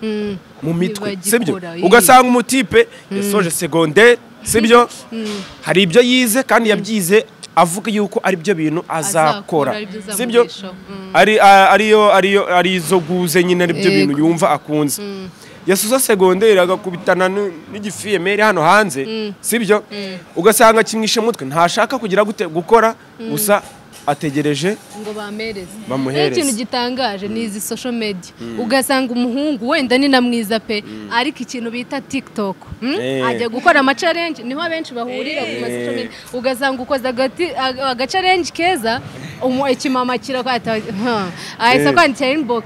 mu mitwe, sibyo? Ugasanga umutipe yasoje secondaire, sibyo? Hari ibyo yize kandi yabyize avuga yuko ari byo bintu azakora, sibyo? Ari ariyo ariyo ari izo guze nyine ari byo bintu yumva akunze. Yasoza secondaire agakubitana n'igifiyemeri hano hanze, sibyo? Ugasanga kimwishe mutwe, ntashaka kugira gute gukora, gusa ategereje ngo bamereze. Ikintu gitangaje ni izi social media, ugasanga umuhungu wenda ni na mwiza pe, ariko ikintu bita TikTok ajya gukora ama challenge, niho abenshi bahurira ku ma social media, ugasanga ukoze aga challenge keza, ikimama kirakwata ahise kwandikira inbox,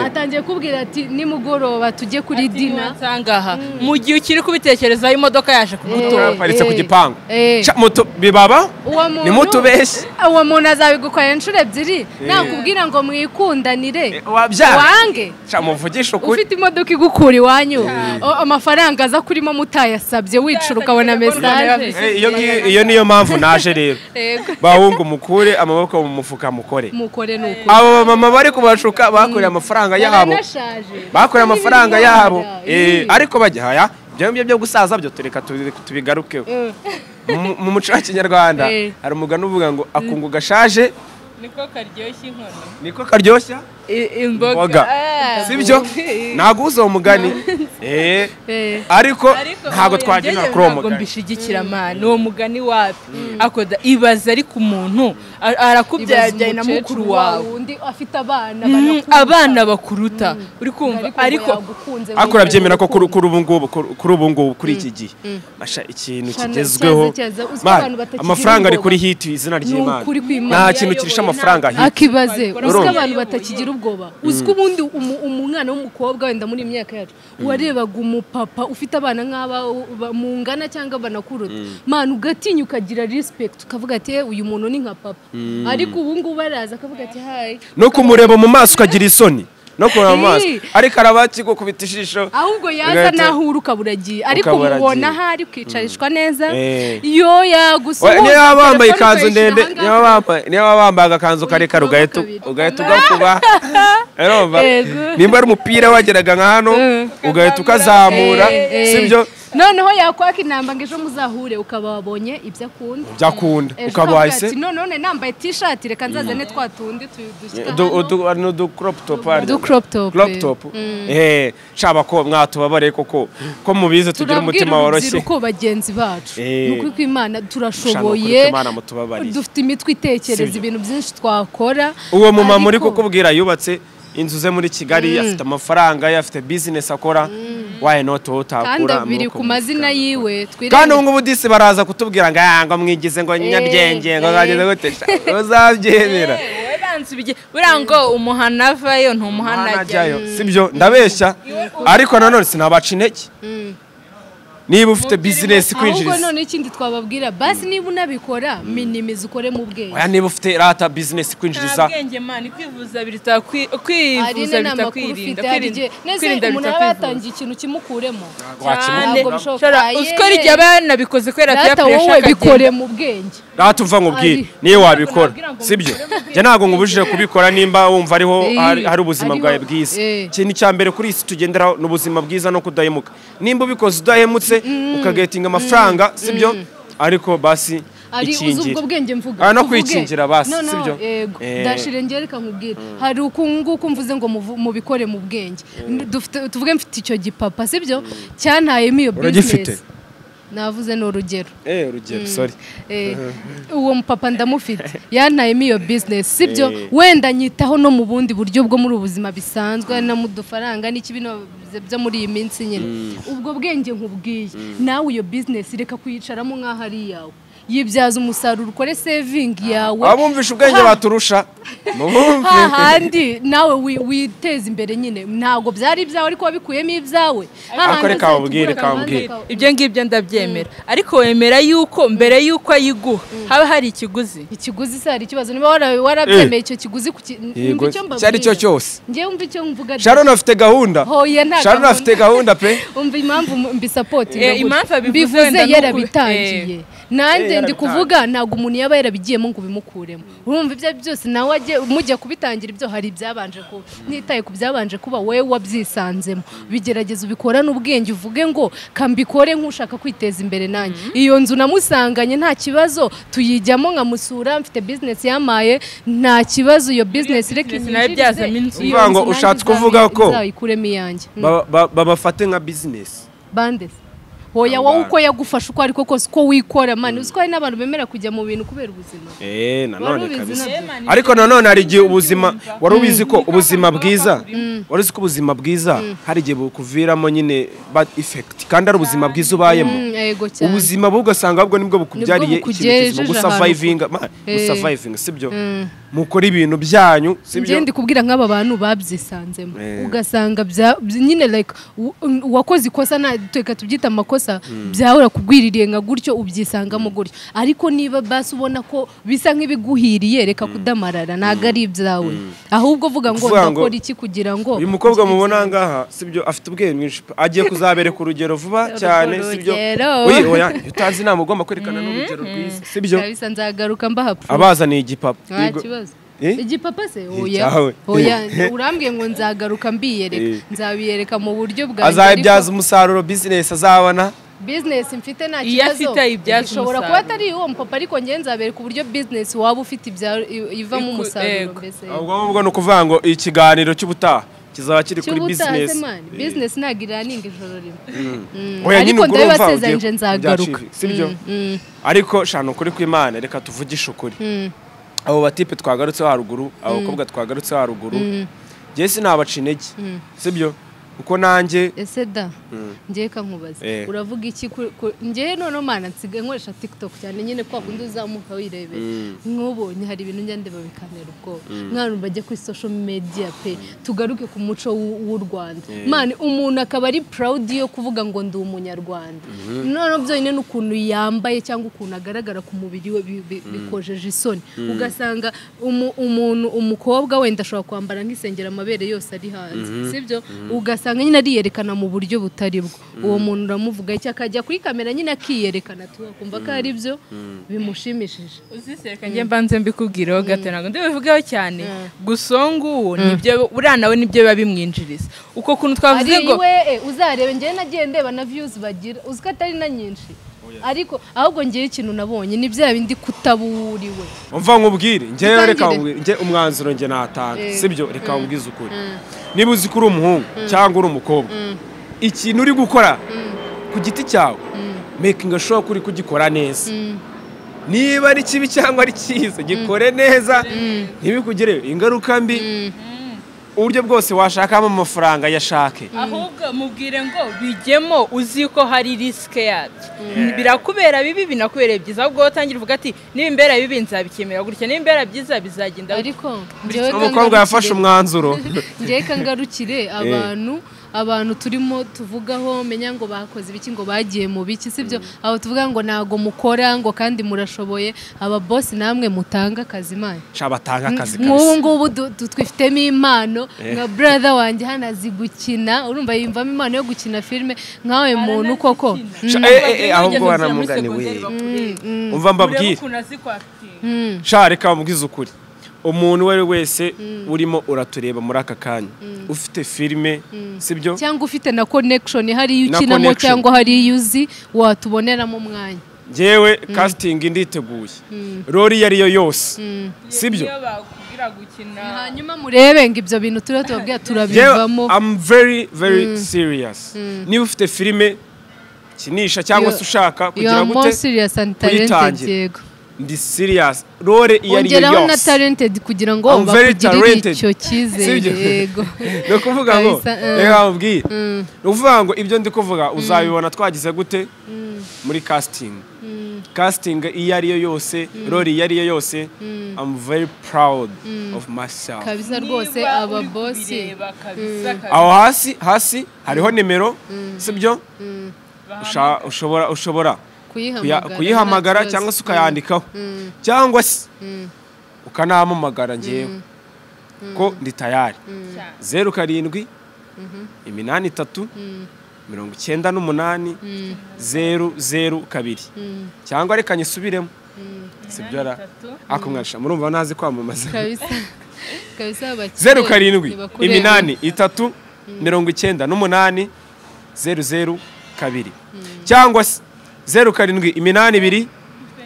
atangiye kubwira ati nimugoroba tujye kuri dinner. Nsangaha mu gihe ukiri kubitekereza imodoka yaje kugutora aparitse ku gipangu, moto bibaba ni muto benshi, uwo muntu azabigukorera inshuro ebyiri, nakubwira ngo mwikundanire wange muvugisha ukuri, ufite imodoka igukura iwanyu, amafaranga aza kurimo mutayasabye, wicura ukabona message. Iyo niyo mpamvu naje rero, bahungu mukure amaboko mu mufuka, mukore nuko. Abo mama bari kubashuka bakoreye amafaranga yabo, bakoreye amafaranga yabo, ariko bajya haya ibyo byo gusaza byo tureka tubigarukeho. Mu muco wa Kinyarwanda hari umugani uvuga ngo akungu gashaje niko karyoshya inkono, niko karyoshya imboga, sibyo? Naguze uwo mugani ariko ntago twagenda kuri uwo mugani. Mbishigikira man, uwo mugani wapi akoda ibaza ariko umuntu arakubyajyanye na mukuru wawe undi afite abana abana bakuruta, uri kumva, ariko akora byemera ko kuri ubu ngubu, kuri ubu ngubu kuri iki gihe masha ikintu kigezweho, amafaranga ari kuri hit, izina ry'Imana nta kintu kirisha amafaranga hit. Akibaze uziko abantu batakigira ubwoba, uziko ubundi umwana w'umukobwa wenda muri imyaka yacu warebaga umupapa ufite abana nk'aba mungana cyangwa banakuruta, man ugatinya ukagira respect ukavuga ati uyu muntu ni nka papa, ariko ubu ngubu baraza akavuga ati hi, no kumureba mu maso ukagira isoni, no kureba mu maso ariko arabakigukubita ijisho, ahubwo yaza nahura ukaburagiye, ariko umubona ahari ukicarishwa neza, iyo yagusuhuza niyo bambaye ikanzu ndende, niyo bambaye agakanzu karekare ugahita ugakuba, nimba ari umupira wageraga nka hano ugahita ukazamura, sibyo? Noneho yakwaka inamba ngo ejo muzahure ukaba wabonye ibyo akunda, ibyo akunda ukaba wahise none nambaye t-shirt reka nzazane twa tundi dushyika hano, du crop top, du crop top, crop top. Shaba ko mwatubabare koko ko mubize tugira umutima woroshye uko bagenzi bacu, nuko ko Imana turashoboye, dufite imitwe itekereza ibintu byinshi twakora. Uwo mumama muri kukubwira yubatse inzu ze muri Kigali, afite amafaranga, afite business akora, why not utakura kandi biri ku mazina yiwe. Kandi ubu ngubu disi baraza kutubwira ngo ngo mwigize ngo nyabyenge ngo ngageze gute, uzabyemera buriya ngo umuhana avayo ntumuhana ajyayo, sibyo? Ndabeshya ariko nanone sinabaca intege, niba ufite business kwinjiriza. Ahubwo none ikindi twababwira basi niba unabikora minimize ukore mu bwenge. Oya niba ufite rata business kwinjiriza. Bwenge man kwivuza birita kwivuza birita kwirinda kwirinda umuntu aba yatangiye ikintu kimukuremo. Ntabwo bishoboka. Uzikora igihe abana bikoze kwera peer pressure bikore mu bwenge. Rata uva nkubwire niyo wabikora sibyo? Je ntago ngubujije kubikora nimba wumva ariho hari ubuzima bwawe bwiza. Ikintu cya mbere kuri isi tugenderaho n'ubuzima bwiza no kudahemuka. Nimba ubikoze udahemutse ukagetinga amafaranga sibyo? Ariko basi ikingira. Ubwo bwenge mvuga. No kwikingira basi sibyo? Yego. Ndashirengera reka nkubwire. Hari ukunguko mvuze ngo mubikore mu bwenge. Dufite tuvuge mfite icyo gipapa sibyo? Cyantayemo iyo business. Navuze no urugero. Urugero sorry. Uwo mupapa ndamufite. Yantayemo iyo business sibyo? Wenda nyitaho no mu bundi buryo bwo muri ubuzima bisanzwe na mu dufaranga n'ikibino byo muri iyi minsi nyine. Ubwo bwenge nkubwiye. Nawe iyo business reka kuyicaramo nkaho ari yawe. Yibyaza umusaruro ukore saving yawe. Abumvisha ubwenge baturusha. Hahandi nawe witeza imbere nyine, ntabwo byari ibyawe ariko wabikuyemo ibyawe. Ariko reka ubwire kambwire ibyo ngibyo ndabyemera, ariko wemera yuko mbere yuko ayiguha haba hari ikiguzi. Ikiguzi se hari ikibazo? Niba warabyemeye icyo kiguzi cyari cyo cyose. Ngewe umva icyo mvuga. Sharon afite gahunda. Sharon afite gahunda pe. Umva impamvu mbisupportinga, mbivuze yarabitangiye. Nanjye ndi kuvuga ntabwo umuntu yaba yarabigiyemo ngo ubimukuremo. Urumva ibyo byose nawe mujya kubitangira, ibyo hari ibyabanje kuba, nitaye ku byabanje kuba, wowe wabyisanzemo, bigerageza ubikorane ubwenge, uvuge ngo kambikore nk'ushaka kwiteza imbere nanjye. Iyo nzu namusanganye nta kibazo, tuyijyamo nkamusura, mfite business yamaye nta kibazo, iyo business reka inyinjirize. Uvuga ngo ushatse kuvuga ko nzayikuremo iyanjye, babafate nka business bande. Hoya wowe uko yagufasha uko ariko kose uko wikora mani, uzi ko hari n'abantu bemera kujya mu bintu kubera ubuzima. Nanone kabisa. Ariko nanone hari igihe ubuzima wari ubizi ko ubuzima bwiza, wari uzi ko ubuzima bwiza hari igihe bukuviramo nyine bad effect, kandi ari ubuzima bwiza ubayemo. Ubuzima bugasanga ahubwo nibwo bukubyariye ikintu kizima, gusurvivinga, sibyo? Mukora ibintu byanyu, sibyo? Ngiye ndikubwira nk'aba bantu babyisanzemo, ugasanga nyine like wakoze ikosa, na teka tubyita amakosa, byahora kugwiririye nka gutyo ubyisangamo gutyo. Ariko niba basi ubona ko bisa nk'ibiguhiriye, reka kudamarara, ntago ari ibyawe, ahubwo vuga ngo ndakora iki kugira ngo uyu mukobwa mubona ngaha, sibyo, afite ubwenge bwinshi, agiye kuzabereka urugero vuba cyane, sibyo? Oya utazi inama ugomba kwerekana n'urugero rwiza, sibyo? Kabisa nzagaruka mbaha proof. Abazaniye igipapa. Igipapa se? Oya oya, urambwiye ngo nzagaruka mbiyereka, nzabiyereka mu buryo bwanjye. Azabyaza umusaruro business azabona. Business mfite nta kibazo, ishobora kuba atari uwo mupapa, ariko ngiye nzabereka uburyo business waba ufite ivamo umusaruro mbese. Ubwo ngubwo ni ukuvuga ngo ikiganiro cy'ubutaha kizaba kiri kuri business. Business ntago iraninga ijoro rimwe, ariko ndabibasezeranyije nzagaruka, sibyo? Ariko shana ukuri kw'Imana, reka tuvugishe ukuri. Abo batipe twagarutse haruguru, abo bakobwa twagarutse haruguru, njye sinabaca intege, sibyo? Uko nanjye ese da ngiye kankubaza uravuga iki? Ngiye none mana nsigaye nkoresha TikTok cyane nyine, kwa kundi uzamuka wirebera nk'ubu hari ibintu njya ndeba bikanera ubwoba. Mwana bajya kuri social media pe, tugaruke ku muco w'u Rwanda man, umuntu akaba ari proud yo kuvuga ngo ndi umunyarwanda, none byonyine n'ukuntu yambaye cyangwa ukuntu agaragara ku mubiri we bikojeje isoni. Ugasanga umuntu umukobwa wenda ashobora kwambara nk'isengera amabere yose ari hanze, sibyo? Ugasanga nyine ariyerekana mu buryo butari bwo. Uwo muntu uramuvuga iki? Akajya kuri kamera nyine akiyerekana, tukumva ko ari byo bimushimishije. Uzisereka ngiye mbanze mbikubwireho gato, ntabwo ndibivugeho cyane gusa nguwo nibyo uriya nawe nibyo biba bimwinjiriza. Uko kuntu twavuze ngo uzarebe, ngewe nagiye ndeba na views bagira, uzi ko atari na nyinshi, ariko ahubwo ngewe ikintu nabonye ni bya bindi kutaburiwe. Umva nkubwire, ngewe reka nkubwire, nge umwanzuro nge natanga, sibyo? Reka nkubwize ukuri. Niba uzi ko uri umuhungu cyangwa uri umukobwa, ikintu uri gukora ku giti cyawe, making sure ko uri kugikora neza. Niba ari kibi cyangwa ari cyiza, gikore neza, ntibikugire ingaruka mbi. Uburyo bwose washakamo amafaranga yashake, ahubwo mubwire ngo bijyemo uzi ko hari risk yabyo, birakubera bibi binakubereye byiza. Ahubwo utangira uvuga ati niba imbera bibi nzabikemera gutya, niba imbera byiza bizagenda. Ariko umukobwa yafashe umwanzuro. Ngiye kangarukire abantu turimo tuvugaho, menya ngo bakoze ibiki, ngo bagiye mu biki, sibyo? Aho tuvuga ngo ntago mukora ngo kandi murashoboye, aba boss namwe mutanga akazi manye. Batanga akazi kabisa. Nk'ubu ngubu twifitemo impano, nka brother wanjye hano azi gukina, urumva yimvamo impano yo gukina filme nkawe muntu koko. Ahubwo wanamugani we. Umva mbabwire. Sha reka mbabwize ukuri. Umuntu wari wese urimo uratureba muri aka kanya, ufite filme, sibyo? Cyangwa ufite na connection hari ukinamo cyangwa hari yuzi watuboneramo umwanya. Ngewe casting nditeguye, rori yari yo yose, sibyo? Hanyuma murebe ngo ibyo bintu turiho tubabwira turabivamo. I'm very very serious. Niba ufite filme kinisha cyangwa se ushaka kugira gute, kuyitangira. Ndi serious, role iyo ari yo Ongeraho na yose. talented kugira ngo I'm very bakugirire talented. icyo cyizere. Sibyo? Yego. Ni ukuvuga ngo Kabisa, reka nkubwire, ni ukuvuga ngo ibyo ndi kuvuga uzabibona twagize gute muri casting. Casting iyo ari yo yose, role iyo ari yo yose, I'm very proud of myself. Kabisa rwose Niba aba uri boss. kubireba kabisa, kabisa. Aho hasi hariho nimero, sibyo? Ushobora Kuyihamagara, kuyihamagara nta kibazo. cyangwa se ukayandikaho, cyangwa se ukanampamagara ngewe ko ndi tayari. Cyane. 07 83 98 002, cyangwa reka nyisubiremo, sibyo ra? 83. Ako mwarisha murumva ntazi kwamamaza. Kabisa kabisa, abakire 07 ntibakureba. 83 98 002, cyangwa se 07 82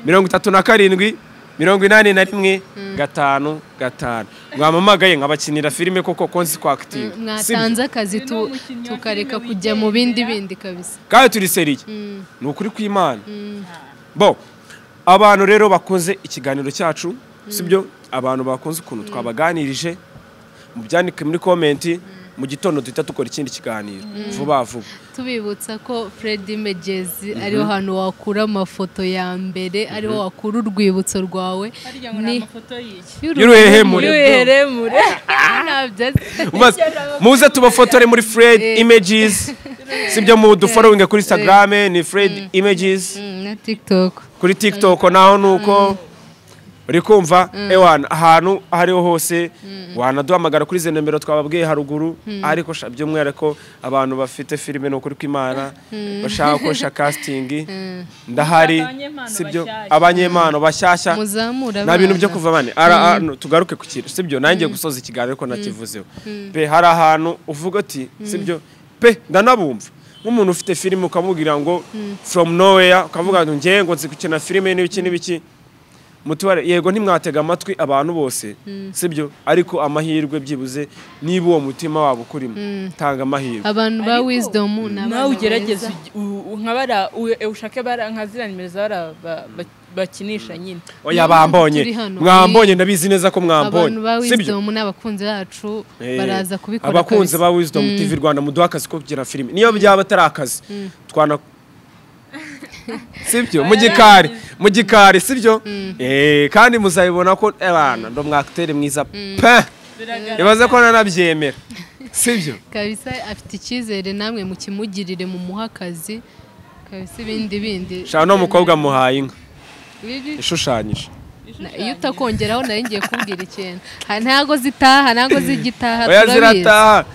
37 81 5 5. Mwamamagaye nkabakinira filime koko ko nzi kwakitinga. Mwatanze akazi Uyu ni umukinnyi wa tukareka filime kujya mu bindi wigendera. bindi kabisa. Kandi turi seriye, ni ukuri kw'Imana. Bo abantu rero bakunze ikiganiro cyacu, sibyo? Abantu bakunze ukuntu twabaganirije, mubyandike muri comment. Mu gitondo duhita dukora ikindi kiganiro vuba vuba. Tubibutsa ko Fred Images ariho hantu wakura amafoto ya mbere, ariho wakura urwibutso rwawe. Harya ngo ni amafoto y'iki? Y'uruhehemure. Y'uruheremure. Ntabyo azi. Ubaze, muze tubafotore muri Fred Images, sibyo? Mu dufollowing kuri Instagram ni Fred Images. Na TikTok. Kuri TikTok naho nuko uri kumva, ewana ahantu aho ariho hose wanaduhamagara kuri izo nimero twababwiye haruguru. Ariko sha by'umwihariko abantu bafite filime, ni ukuri kw'Imana, bashaka gukoresha casting, ndahari. Abanyempano Sibyo? bashyashya. Abanyempano bashyashya. Muzamura Nta bintu byo abana. kuva bane tugaruke ku kintu, sibyo? Nanjye gusoza ikiganiro ariko nakivuzeho pe. Hari ahantu uvuga ati, sibyo pe, ndanabumva nk'umuntu ufite filime ukamubwira ngo from nowhere, ukavuga ngo ngewe ngo nzi gukina filime n'ibiki n'ibiki mutubare. Yego, ntimwatega amatwi abantu bose, sibyo? Ariko amahirwe byibuze, niba uwo mutima waba ukurimo, tanga amahirwe. Abantu ba Ariko Wisdom ni abana nawe ugerageze beza. Nka bara ushake bara nka ziriya nimero za bara bakinisha nyine. Oya, bambonye. Turi hano. Mwambonye, ndabizi neza ko mwambonye. Abantu ba Sibyo? Wisdom ni abakunzi bacu, baraza kubikora Abakunzi kabisa. ba Wisdom TV Rwanda, muduha akazi ko kugira filime, niyo byaba atari akazi twana, sibyo? Mu gikari, mu gikari, sibyo? Kandi muzabibona ko abana ndo mwacteur mwiza pe, ibaze ko nanabyemera, sibyo? Kabisa afite icyizere, namwe mukimugirire, mumuhe akazi kabisa, ibindi bindi. Shaka no mukobwa muhaye inka Biri- ishushanyije. Iyo utakongeraho nari ngiye kubwira ikintu. Ntago zitaha, ntago zigitaha, Oya. turabizi. Zirataha,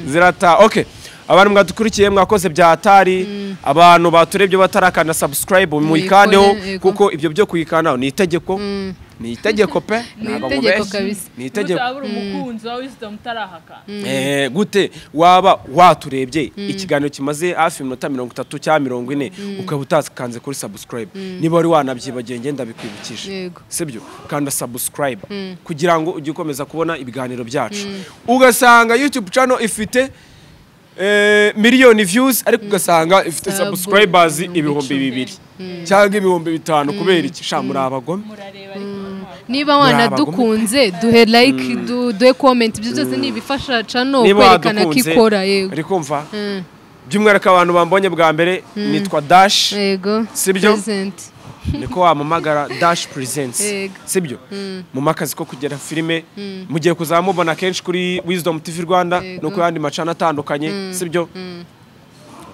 zirataha. Okay, abantu mwadukurikiye mwakoze bya hatari. Abantu baturebye batarakanda subscribe, muyikandeho. Muyikore, yego. Kuko ibyo byo kuyikanda ni itegeko, ni itegeko pe. Ni Ntabwo itegeko mubeshya. kabisa. Ni itegeko. Utabura umukunzi wa Wisdom utarahaka. Gute waba waturebye ikiganiro kimaze hafi iminota 30 cyangwa 40 ukaba utakanze kuri subscribe? Niba wari wanabyibagiye, ngenda bikwibukije. Sibyo? Kanda subscribe kugira ngo ujye ukomeza kubona ibiganiro byacu. Ugasanga YouTube channel ifite miliyoni views, ariko ugasanga ifite Sub subscribers 10,000. 2000 cyangwa 5000. Kubera iki? Sha, muri abagome. Murareba ariko ntabwo. Niba wanadukunze, duhe like, duhe comment, ibyo byose ni ibifasha channel Niba kwerekana ko wadukunze, ikora, yego. uri kumva, by'umwihariko abantu bambonye bwa mbere, nitwa Dash. Sibyo? Present. Niko wamamagara, Dash Presents. Sibyo? Mu akazi ko kugera filime mugiye kuzamubona kenshi kuri Wisdom TV Rwanda no ku yandi macana atandukanye, sibyo?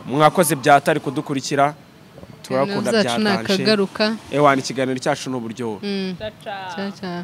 Mwakoze byatari kudukurikira, turakunda Ibiganiro byacu byatanje. nakagaruka. Ewana, ikiganiro cyacu ni uburyohe. Ciao, ciao. Ciao, ciao.